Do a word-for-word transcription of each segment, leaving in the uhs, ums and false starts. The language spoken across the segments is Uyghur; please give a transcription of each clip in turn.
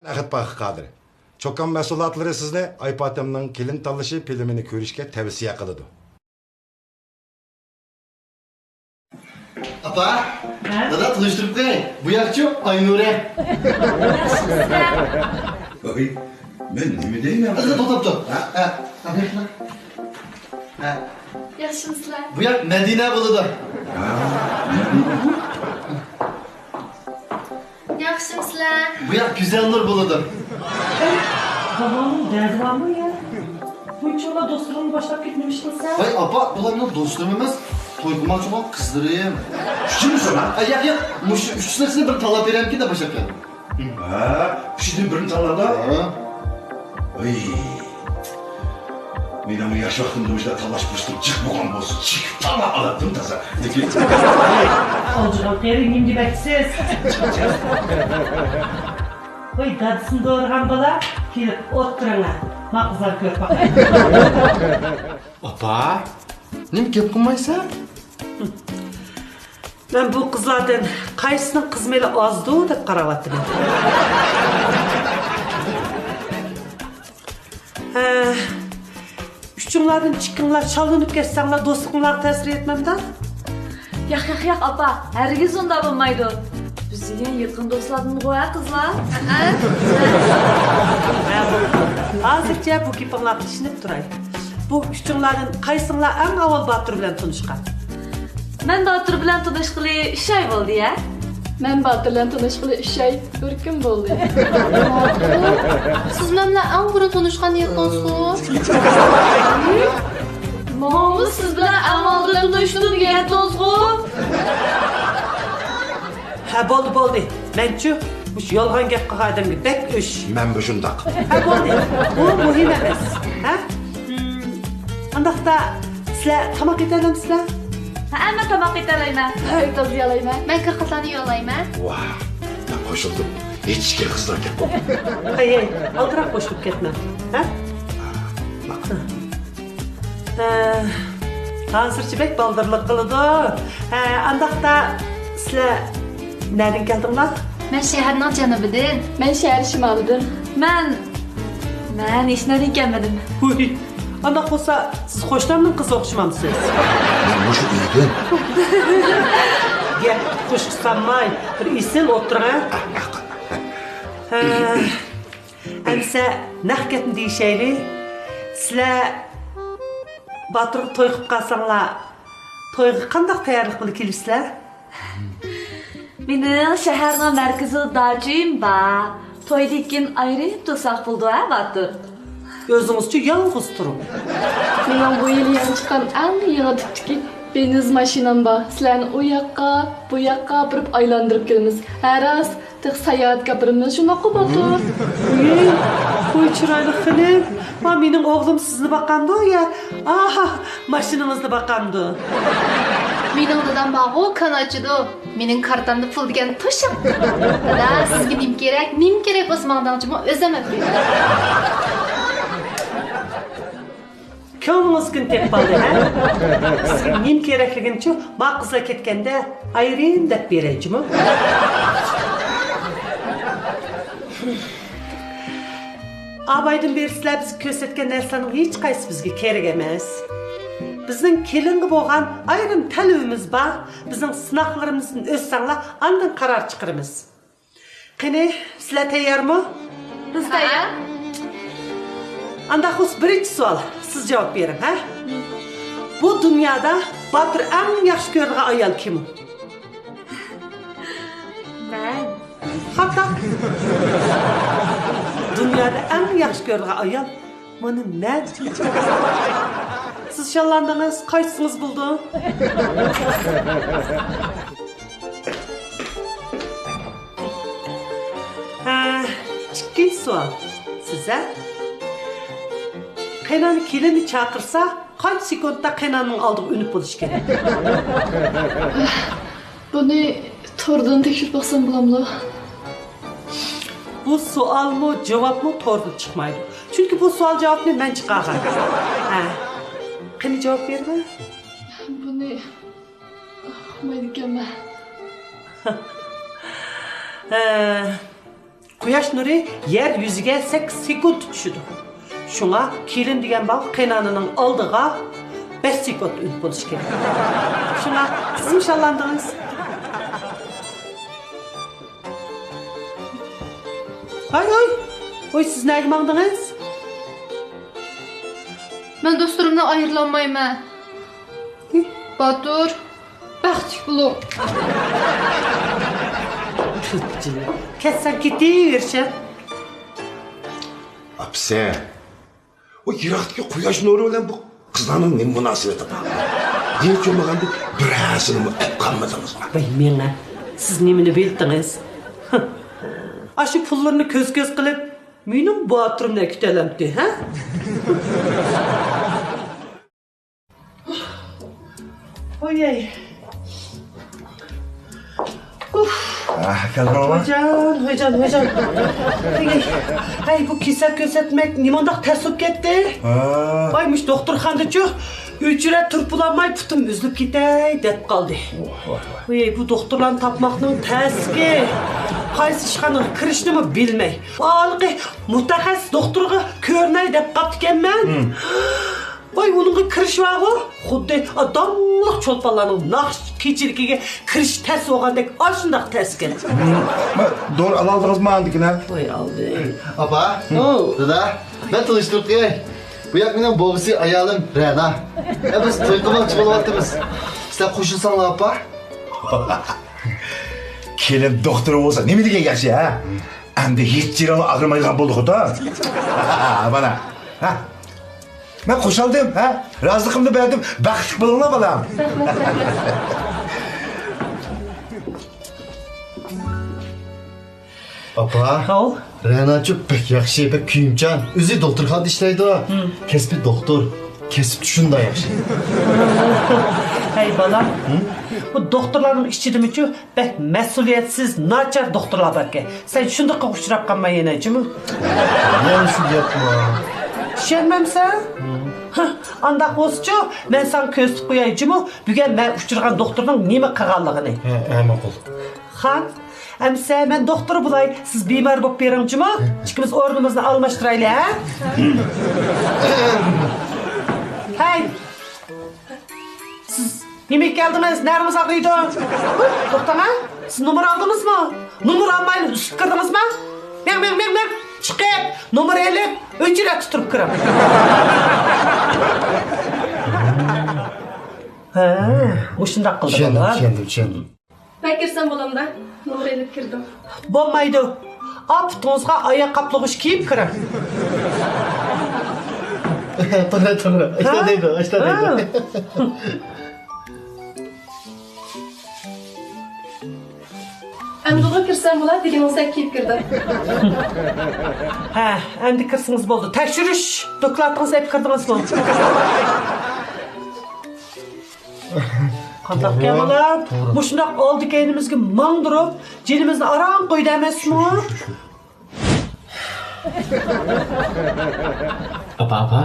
ئەخەت پاخىر قادىر. چوكان مەھسۇلاتلىرى سىزنى ئايپاتەمنىڭ كېلىن تاللىشى فىلىمىنى كۆرۈشكە تەۋسىيە قىلىدۇ. ئاپا، ھە؟ دادا، تونۇشتۇرۇپ قوياي. بۇ ياقچۇ ئاينۇرە. ياخشىمۇسىلەر؟ ۋاي، مەن نېمە دەيمەن؟ قىزى توختاپتۇ. ھە؟ ھە. ھە. ياخشىمۇسىلەر؟ بۇ ياق مەدىنە بولىدۇ. ھە، مەدىنە. ياخشىمۇسىلەر؟ بۇ ياق گۈزەلنۇر بولىدۇ. بوۋاڭنىڭ دەردى بارمۇ يا؟ بۇنچىۋالا دوستلىرىڭنى باشلاپ كېتىپ نېمە ئىش قىلىسەن؟ ۋاي ئاپا، بۇلار مېنىڭ دوستلىرىم ئەمەس، توي قىلماقچى بولغان قىزلىرىم. ئۈچىمۇ شۇنا؟ ئە، ياق، ياق، مۇشۇ ئۈچ نەرسىنى بىر تاللاپ بېرەمكىن دەپ باشلاپ كەلدىم. ھە، ئۈچىدىن بىرنى تاللادا؟ ھە. ۋاي. مېنىڭمۇ ياش ۋاقتىمدا مۇشۇنداق تاللاش پۇرسىتىم جىق بولغان بولسا، چېكىپ تاللاپ ئالاتتىم تازا. لېكىن ئالجىغان قېرى نېمە دېمەكچىسىز؟ ۋاي، دادىسىنى دورىغان بالا، كېلىپ ئولتۇرۇڭلار. ما قىزلار كۆرۈپ باقاي. ئاپا، نېمە گەپ قىلمايسەن؟ مەن بۇ قىزلاردىن قايسىنىڭ قىز مېلى ئازدۇ دەپ قاراۋاتىمەن. ھە، ئۈچۈڭلاردىن ئىككىڭلار شاللىنىپ كەتسەڭلار دوستلۇقۇڭلارغا تەسىر يەتمەمدۇ؟ ياق، ياق، ياق، ئاپا، ھەرگىز ئۇنداق بولمايدۇ. بىز دېگەن يېقىن دوستلاردىنغۇ ھە، قىزلار؟ ھە؟ ھە، ھازىرچە بۇ گېپىڭلارغا ئىشىنىپ تۇراي. بۇ ئۈچۈڭلاردىن قايسىڭلار ئەڭ ئاۋۋال باتۇر بىلەن تونۇشقان؟ مەن باتۇر بىلەن تونۇشقىلى ئۈچ ئاي بولدى يا. مەن باتۇر بىلەن تونۇشقىلى ئۈچ ئاي، بىر كۈن بولدى. سىز مەن بىلەن ئەڭ بۇرۇن تونۇشقان يىلىڭىزغۇ؟ ماڭىمۇ سىز بىلەن ئەڭ ئالدىن تونۇشتۇم دېگەنتىڭىزغۇ؟ ھە، بولدى، بولدى. مەنچۇ، مۇشۇ يالغان گەپ قىلغان ئادەمگە بەك ئۆچ. مەنمۇ شۇنداق. ھە، بولدى. بۇ مۇھىم ئەمەس. ھە؟ ھىم، ئانداقتا سىلەر تاماق ئېتەلەمسىلەر؟ ھە، مەن تاماق ئېتەلەيمەن. ھە، تازىيالايمەن. مەن كىر-قاتلارنى يۇيالايمەن. ۋاھ، مەن قوشۇلدۇم. ھېچكىم قىزلار گەپ قىلماڭ. ھەي، ھەي، ئالدىراپ قوشۇلۇپ كەتمە. ھە؟ ھە، ھازىرچە بەك بالدۇرلۇق قىلىدۇ. ھە، ئانداقتا سىلەر نەدىن كەلدىڭلار؟ مەن شەھەرنىڭ جەنۇبىدىن. مەن شەھەر شىمالىدىن. مەن، مەن ھېچ نەدىن كەلمىدىم. ھۇي، ئانداق بولسا سىز قوشنامنىڭ قىزى ئوخشىمامسىز؟ مەن مۇشۇ ئۆيدىن. گەپ قوشۇق سالماي، بىر ئېسىل ئولتۇرۇڭ ھە. ھە. ئەمسە نەق گەپنى دېيىشەيلى. سىلەر باتۇرغا توي قىلىپ قالساڭلار، تويغا قانداق تەييارلىق بىلەن كېلىسىلەر؟ مېنىڭ شەھەرنىڭ مەركىزىدە داچىم بار. تويدىن كېيىن ئايرىم تۇرساق بولىدۇ ھە، باتۇر؟ ئۆزىڭىزچۇ يالغۇز تۇرۇڭ. مېنىڭ بۇ يىل يېڭى چىققان ئەڭ يېڭى تىپتىكى بېنز ماشىنام بار. سىلەرنى ئۇ ياققا، بۇ ياققا ئاپىرىپ ئايلاندۇرۇپ كېلىمىز. ھە راست، تېخى ساياھەتكە ئاپىرىمىز، شۇنداققۇ باتۇر؟ ئۇي، ۋاي چىرايلىق خېنىم. ۋا مېنىڭ ئوغلۇم سىزنى باقامدۇ يا؟ ئاھ، ماشىنىڭىزنى باقامدۇ؟ مېنىڭ دادام بارغۇ، كان ئاچىدۇ. مېنىڭ كارتامدا پۇل دېگەن توشۇق. دادا، سىزگە نېمە كېرەك؟ نېمە كېرەك بولسا ماڭا دەڭچىمۇ، ئۆزۈم ئەپ بېرىمەن. كۆڭلىڭىزگىنى تېپىپ ئالدى، ھە؟ سىزگە نېمە كېرەكلىكىنىچۇ، ما قىزلار كەتكەندە ئايرىم دەپ بېرەيچۇمۇ؟ ئابايدىن بېرى سىلەر بىزگە كۆرسەتكەن نەرسىلەرنىڭ ھېچقايسىسى بىزگە كېرەك ئەمەس. بىزنىڭ كېلىنگە بولغان ئايرىم تەلىپىمىز بار. بىزنىڭ سىناقلىرىمىزدىن ئۆتسەڭلار، ئاندىن قارار چىقىرىمىز. قېنى، سىلەر تەييارمۇ؟ بىز تەييار. ئانداق بولسا، بىرىنچى سوئال، سىز جاۋاب بېرىڭ، ھە؟ بۇ دۇنيادا باتۇر ئەڭ ياخشى كۆرىدىغان ئايال كىم؟ مەن. خاتا. دۇنيادا ئەڭ ياخشى كۆرىدىغان ئايال مانا مەن. سىز شاللاندىڭىز، قايتسىڭىز بولىدۇ. ھە، ئىككىنچى سوئال. سىز، ھە؟ قېينانا كېلىننى چاقىرسا، قانچە سېكۇنتتا قېينانىنىڭ ئالدىغا ئۈنۈپ بولۇش كېرەك؟ بۇنى توردىن تەكشۈرۈپ باقسام بولامدۇ؟ بۇ سوئالمۇ، جاۋابمۇ توردىن چىقمايدۇ. چۈنكى بۇ سوئال جاۋابنى مەن چىقارغان. ھە. قېنى جاۋاب بېرىڭ. بۇنى ئۇقمايدىكەنمەن. ھە. قۇياش نۇرى يەر يۈزىگە سەككىز سېكۇنتتا چۈشىدۇ. شۇڭا كېلىن دېگەن بار قېينانىنىڭ ئالدىغا بەش سېكۇنت ئۈن بولۇشى كېرەك. شۇڭا قىزىم شاللاندىڭىز. ھاي، ھاي! ۋوي، سىز نەگە ماڭدىڭىز؟ مەن دوستلىرىمدىن ئايرىلالمايمەن. باتۇر، بەختلىك بولۇڭ. كەتسەڭ كېتىۋېرىشە. ئاپىسى، ئۇ يىراقتىكى قۇياش نۇرى بىلەن بۇ قىزلارنىڭ نېمە مۇناسىۋىتى بار؟ ھېچ بولمىغاندا بىرەرسىنىمۇ ئەپ قالمىدىڭىزمۇ؟ ۋاي مېڭە، سىز نېمىنى بىلدىڭىز؟ ئاشۇ پۇللىرىنى كۆز-كۆز قىلىپ، مېنىڭ باتۇرۇمنى ئەكېتەلەمتى، ھە؟ ۋوي. ئۇف. ئاھ، كەلدىڭىزمۇ؟ ھويجان، ھويجان، ھويجان. ھەي، ھەي، بۇ كېسەل كۆرسەتمەك نېمانداق تەس بولۇپ كەتتى؟ ھە. ۋاي، مۇشۇ دوختۇرخانىدىچۇ ئۆچرەت تۇرۇپ بولالماي پۇتۇم ئۈزۈلۈپ كېتەي دەپ قالدى. ۋاھ، ۋاھ، ۋاھ. ۋاي، بۇ دوختۇرلارنى تاپماقنىڭ تەسكى. قايسى ئىشخانىغا كىرىشنىمۇ بىلمەي. ھېلىقى مۇتەخەسسىس دوختۇرغا كۆرۈنەي دەپ قاپتىكەنمەن. ھىم. ۋاي، ئۇنىڭغا كىرىش بارغۇ، خۇددى داڭلىق چولپانلارنىڭ ناخشا كېچىلىكىگە كىرىش تەس بولغاندەك، ئاشۇنداق تەسكەن. ھىم، ما، دورا ئالالدىڭىزمۇ ئاندىكىنە؟ ۋاي، ئالدىم. ئاپا، ھو. دادا، مەن تونۇشتۇرۇپ قوياي. بۇ ياق مېنىڭ بوۋىسى ئايالىم رەنا. ئە، بىز توي قىلماقچى بولۇۋاتىمىز. سىلەر قوشۇلساڭلار، ئاپا. كېلىن دوختۇر بولسا نېمە دېگەن ياخشى، ھە؟ ئەمدى ھېچ جېنىڭلار ئاغرىمايدىغان بولدۇقتا. مانا، ھە؟ مەن قوشالدىم، ھە؟ رازىلىقىمنى بەردىم. بەختلىك بولۇڭلار، بالام. ئاپا، ھاۋ؟ رەناچۇ بەك ياخشى، بەك كۆيۈمچان. ئۆزى دوختۇرخانىدا ئىشلەيدۇ. ھىم. كەسپى دوختۇر. كەسىپچۇ شۇنداق ياخشى. ھەي، بالام. ھىم؟ بۇ دوختۇرلارنىڭ ئىچىدىمۇچۇ بەك مەسئۇلىيەتسىز، ناچار دوختۇرلار باركەن. سەن شۇنداققا ئۇچراپ قالماي يەنە، جۇمۇ؟ يەنە شۇ گەپمۇ؟ ئىشەنمەمسەن؟ ھىم. ھە، ئانداق بولسىچۇ، مەن ساڭا كۆرسىتىپ قوياي، جۇمۇ، بۈگۈن مەن ئۇچرىغان دوختۇرنىڭ نېمە قىلغانلىقىنى. ھە، ھە، ماقۇل. خان، ئەمىسە مەن دوختۇر بولاي، سىز بىمار بولۇپ بېرىڭ جۇمۇ. ئىككىمىز ئورنىمىزنى ئالماشتۇرايلى، ھە؟ ھەي! سىز نېمە كەلدىڭىز؟ نەرىڭىز ئاغرىيدۇ. توختاڭ، ھە؟ سىز نومۇر ئالدىڭىزمۇ؟ نومۇر ئالمايلا ئۈستۈپ كىردىڭىزمۇ؟ مېڭ، مېڭ، مېڭ، مېڭ! چىقىپ، نومۇر ئېلىپ، ئۆچرەتتە تۇرۇپ كىرىڭ. ھە، مۇشۇنداق قىلدى. چۈشەندىم، چۈشەندىم، چۈشەندىم. مەن كىرسەم بولامدا؟ نومۇر ئېلىپ كىردىم. بولمايدۇ. ئاپىتىڭىزغا ئاياق قاپلىغۇچ كىيىپ كىرىڭ. توغرا، توغرا. ئاشتا دەيدۇ، ئاشتا دەيدۇ. ئەمدىغۇ كىرسەم بولا دېگىنىڭىزدەك كىيىپ كىردىم. ھە، ئەمدى كىرسىڭىز بولدى. تەكشۈرۈش دوكلاتىڭىزنى ئېلىپ كىردىڭىزمۇ؟ قانداق گەپ بالام؟ توغرا. مۇشۇنداق ئالدى كەينىمىزگە ماڭدۇرۇپ، جېنىمىزنى ئاران قويدى ئەمەسمۇ؟ ئاپا، ئاپا.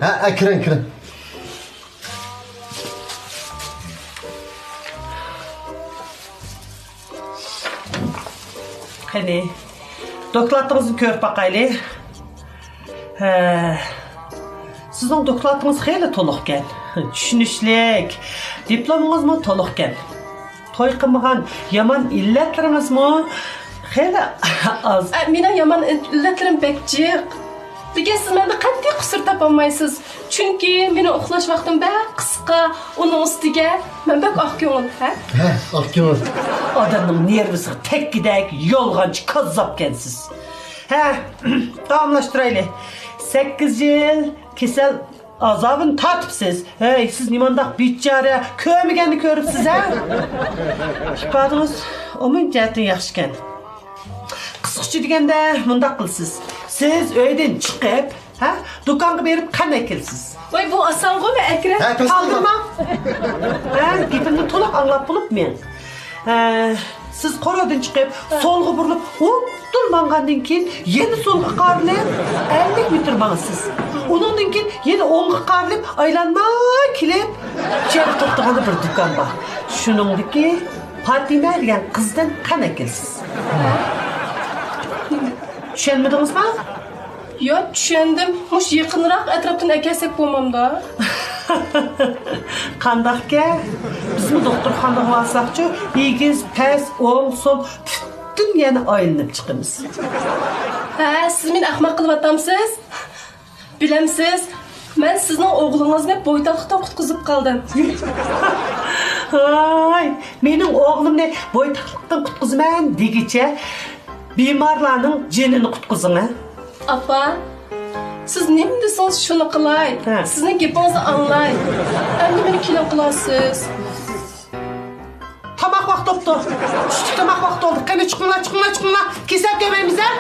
ھە، ھە، كىرىڭ، كىرىڭ. قېنى، دوكلاتىڭىزنى كۆرۈپ باقايلى. ھە، سىزنىڭ دوكلاتىڭىز خېلى تولۇقكەن. چۈشىنىشلىك. دىپلومىڭىزمۇ تولۇقكەن. توي قىلمىغان يامان ئىللەتلىرىڭىزمۇ خېلى ئاز. ئە، مېنىڭ يامان ئىللەتلىرىم بەك جىق. لېكىن سىز مەندە قەتئىي قۇسۇر تاپالمايسىز. چۈنكى مېنىڭ ئۇخلاش ۋاقتىم بەك قىسقا، ئۇنىڭ ئۈستىگە مەن بەك ئاق كۆڭۈل، ھە؟ ھە، ئاق كۆڭۈل. ئادەمنىڭ نېرۋىسىغا تەگكۈدەك يالغانچى كاززاپكەنسىز. ھە، داۋاملاشتۇرايلى. سەككىز يىل كېسەل ئازابىنى تارتىپسىز. ھەي، سىز نېمانداق بىچارە، كۆرمىگەننى كۆرۈپسىز، ھە؟ ئىپادىڭىز ئومۇمىي جەھەتتىن ياخشىكەن. قىسقىچە دېگەندە، مۇنداق قىلىسىز. سىز ئۆيدىن چىقىپ، ھە، دۇكانغا بېرىپ قەنت ئەكېلىسىز. ۋاي، بۇ ئاسانغۇ، مەن ئەكىرەم. ھە، پەس قىلما. ئالدىرىماڭ. ھە، گېپىمنى تولۇق ئاڭلاپ بولۇپ مېڭىڭ. ھە، سىز قورۇدىن چىقىپ، سولغا بۇرۇلۇپ، ئوتتۇر ماڭغاندىن كېيىن، يەنە سولغا قارىلىپ، ئەللىك مېتىر ماڭىسىز. ئۇنىڭدىن كېيىن يەنە ئوڭغا قارىلىپ، ئايلانما كېلىپ، شۇ يەردە توختىغاندا بىر دۇكان بار. شۇنىڭدىكى پاتىمە دېگەن قىزدىن قەنت ئەكەلسىز. چۈشەنمىدىڭىزما؟ ياق، چۈشەندىم. مۇشۇ يېقىنراق ئەتراپتىن ئەكەلسەك بولمامدا؟ قانداقكەن؟ بىزمۇ دوختۇرخانىغا بارساقچۇ، ئېگىز، پەس، ئوڭ، سول، پۈتۈن يەرنى ئايلىنىپ چىقىمىز. ھە، سىز مېنى ئەخمەق قىلىۋاتامسىز؟ بىلەمسىز، مەن سىزنىڭ ئوغلىڭىزنى بويتاقلىقتىن قۇتقۇزۇپ قالدىم. ھاي، مېنىڭ ئوغلۇمنى بويتاقلىقتىن قۇتقۇزىمەن دېگۈچە، بىمارلارنىڭ جېنىنى قۇتقۇزۇڭ، ھە؟ ئاپا، سىز نېمە دېسىڭىز شۇنى قىلاي. ھە. سىزنىڭ گېپىڭىزنى ئاڭلاي. ئەمدى مېنى كېلىن قىلارسىز. تاماق ۋاقتى بوپتۇ. چۈشلۈك تاماق ۋاقتى بولدى. قېنى، چىقىڭلار، چىقىڭلار، چىقىڭلار. كېسەپ كۆرمەيمىز، ھە؟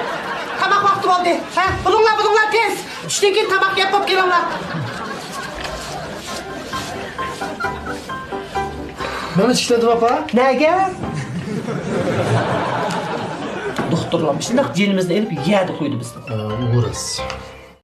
تاماق ۋاقتى بولدى. ھە، بولۇڭلار، بولۇڭلار، تېز. چۈشتىن كېيىن تاماق يەپ بولۇپ كېلىڭلار. مەن ئىشلىدىم، ئاپا. نەگە؟ دوختۇرلار شۇنداق جېنىمىزنى ئېلىپ يەردە قويدى بىزنى. ئۇ راست.